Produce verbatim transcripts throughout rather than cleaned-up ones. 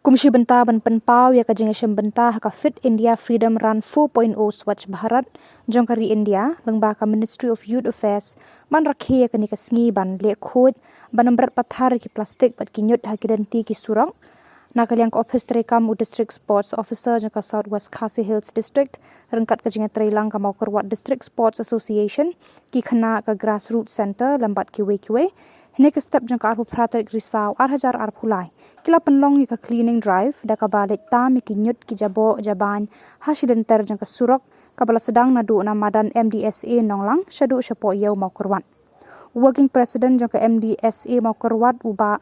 Kum shi bynta ban pynpaw ïa ka jingïashem bynta ha ka Fit India Freedom Run four point oh Swachh Bharat jong ka ri India, lyngba ka Ministry of Youth Affairs ban rakhe ïa kane ka sngi ban leh khuid ban ym bret pathar ïa ki plastik bad ki ñiut ha ki lynti ki surok. Na ka liang ka ophis treikam u District Sports Officer jong ka South West Khasi Hills District, ryngkat ka jingïatreilang ka Mawkyrwat District Sports Association, ki khynnah ka Grassroots Centre lem bad kiwei kiwei, hynne ka step jong ka arphew phra tarik Risaw ar hajar arphew lai, ki la pynlong ïa ka cleaning drive da kaba leit tam ïa ki ñiut ki jaboh jabain ha shilynter jong ka surok, kaba la sdang naduh na madan M D S A Nonglang shaduh shapoh ïew Mawkyrwat. Working President jong ka M D S A Mawkyrwat, u Bah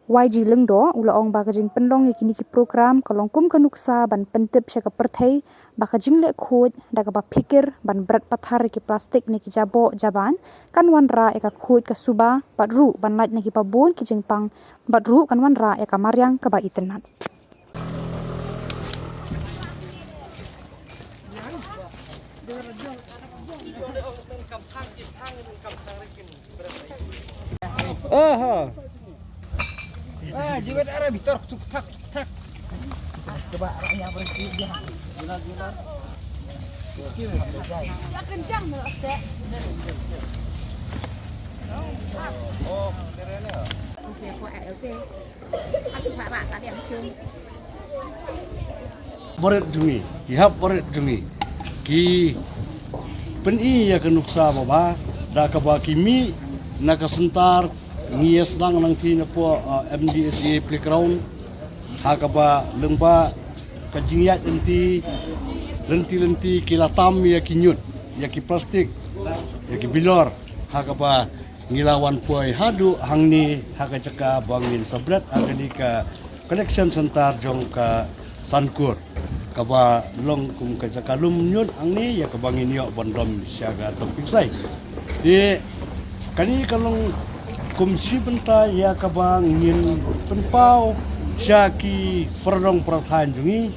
Y G Lyngdoh, u la ong ba ka jingpynlong ïa kine ki program ka long kum ka nuksa ban pyntip sha ka pyrthei ba ka jingleh khuid da kaba phikir ban bret pathar ïa ki plastik ne ki jaboh jabain kan wanrah ïa ka khuid ka suba bad ruh ban lait na kiba bun ki jingpang bad ruh kan wanrah ïa ka mariang kaba itynnad. Aha. Ah, jiwet arah bitar tuk tak tuk tak. Coba arahnya berhenti dia. Gila, gila. Ya kencang menurut saya. Oh, keren ya. Oke, kuat, oke. Aku harap tak ada yang cung. Barit jong ngi, ki hep barit jong ngi ki pyni ïa ka nuksa ba bha da kaba ki mih na ka center, ngi ïa sdang nangta na poh, uh, M D S A playground, ha kaba lyngba ka jingïaid lynti, lynti lynti ki la tam ïa ki ñiut, ïa ki plastik, ïa ki bilor, ha kaba ngi la wan poi haduh hangne ha ka jaka ba ngin sa bret ha kane ka collection center jong ka Sankur, kaba long kum ka jaka lum ñiut hangne ïa kaba ngin ïoh ban dom sha ka Dong Pingsai. Te kane ka long kum shi bynta ïa kaba ngin pynpaw sha ki para dong para thaiñ jong ngi,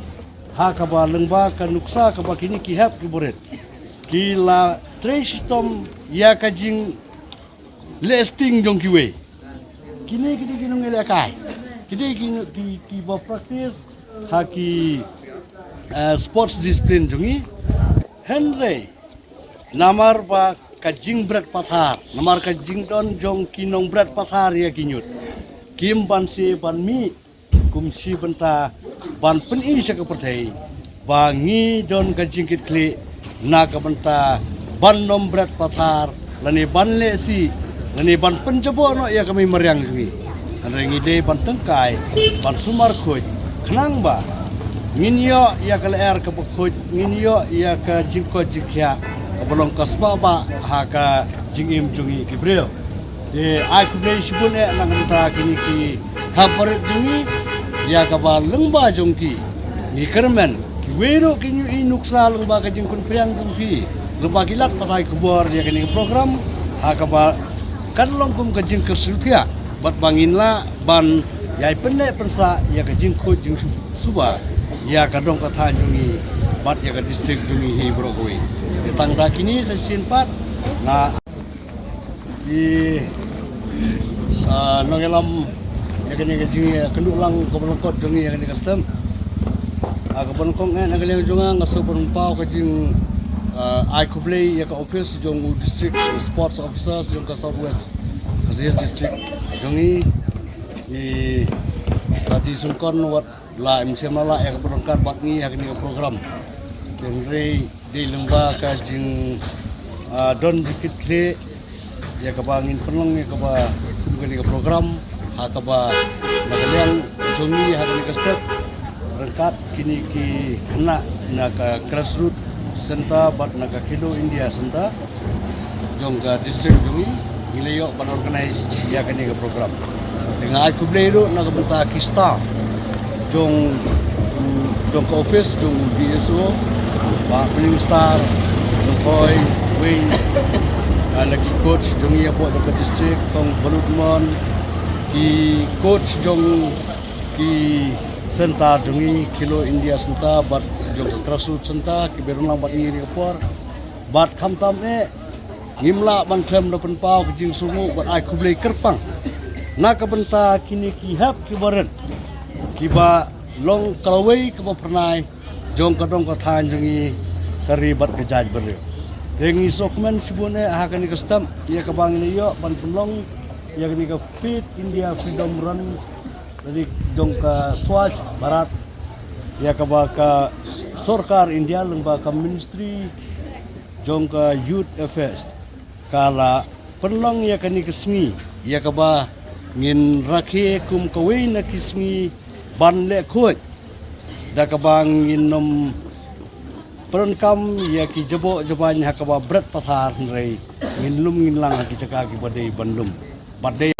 ha kaba lyngba ka nuksa kaba kine ki hep ki barit ki la trei shitom ïa ka jing leh sting jong kiwei. Kine ki dei ki nongïalehkai. Ki dei ki, ki, kiba practice ha ki, eh, sports discipline jong ngi. Hynrei namar ba ka jingbret pathar, namar ka jingdon jong ki nongbret pathar ïa ki ñiut, kim banse ban mih kum shi bynta ban pyni sha ka pyrthei ba ngi don ka jingkitkhlieh na ka bynta ban ym bret pathar lane ban leh sih lane ban pynjaboh noh ïa ka mei mariang jong ngi. Hynrei ngi dei ban tyngkai, ban sumar khuid khnang ba ngin ïoh ïa ka lyer kaba khuid, ngin ïoh ïa ka jingkoit jingkhiah kaba long ka sbah bah ha ka jingim jong ngi ki briew. Te ai khublei shibun eh na ka bynta kine ki hep barit jong ngi, ïa kaba lyngba jong ki ngi kyrmen kiwei ruh kin ïohi nuksa lyngba ka jingpynphriang jong ki, lyngba ki lad pathai khubor ïa kane ka program, ha kaba kan long kum ka jingkyrsiew thiah bad ba ngin lah ban ïai pynneh pynsah ïa ka jingkhuid jingsuba ïa ka dong ka thaiñ jong ngi bad ïa ka district jong ngi hi baroh kawei. Te tang da kine sa shisien pat nga Ki, ah, nongïalam ïa kane ka jingïakynduh lang kaba lyngkot jong ngi ïa kane ka stem. Ah, kaba nyngkong eh na ka liang jong nga nga sngewbha ban pynpaw ka jing, ah, ai khublei ïa ka office jong u District Sports Officer jong ka South West Khasi Hills District jong ngi. Ngi sa dei sngewkor wat la im shem la la ïa kaba donkar bad ngi ha kane ka program. Hynrei dei lyngba ka jing, ah, don jingkitkhlieh ïa kaba ngin pynlong ïa kaba kum kane ka program ha kaba na ka liang jong ngi ha kane ka step ryngkat kine ki khynnah na ka Grassroots Centre bad na ka Khelo India Centre jong ka district jong ngi, ngi la ïoh ban organize ïa kane ka program. Te nga ai khublei ruh na ka bynta ki staff jong, jong ka office jong u D S O, Bah Blingstars, jong koi, wei, ah, na ki coach jong ngi hapoh jong ka district, Kong Baludmon, ki coach jong ki centre jong ngi, Khelo India Centre bad jong ka Grassroots Centre, kiba rung lang bad ngi ha kane ka por. Bad khamtam eh, ngim lah ban khlem da pynpaw ka jingsngewnguh bad ai khublei kyrpang na ka bynta kine ki hep ki barit kiba long ka lawei kaba phyrnai jong ka dong ka thaiñ jong ngi, ka ri bad ka jaitbynriew. Te ngi sngewkmen shibun eh ha kane ka step ïa kaba ngin ïoh ban pynlong ïa kane ka Fit India Freedom Run, lane jong ka Swachh Bharat, ïa kaba ka sorkar India lyngba ka Ministry jong ka Youth Affairs ka la pynlong ïa kane ka sngi, ïa kaba ngin rakhe kum kawei na ki sngi ban leh khuid da kaba ngin ym pyndonkam ïa ki jaboh jabaiñ ha kaba bret pathar, hynrei ngin lum ngin lang ha ki jaka kiba dei ban lum. Bad dei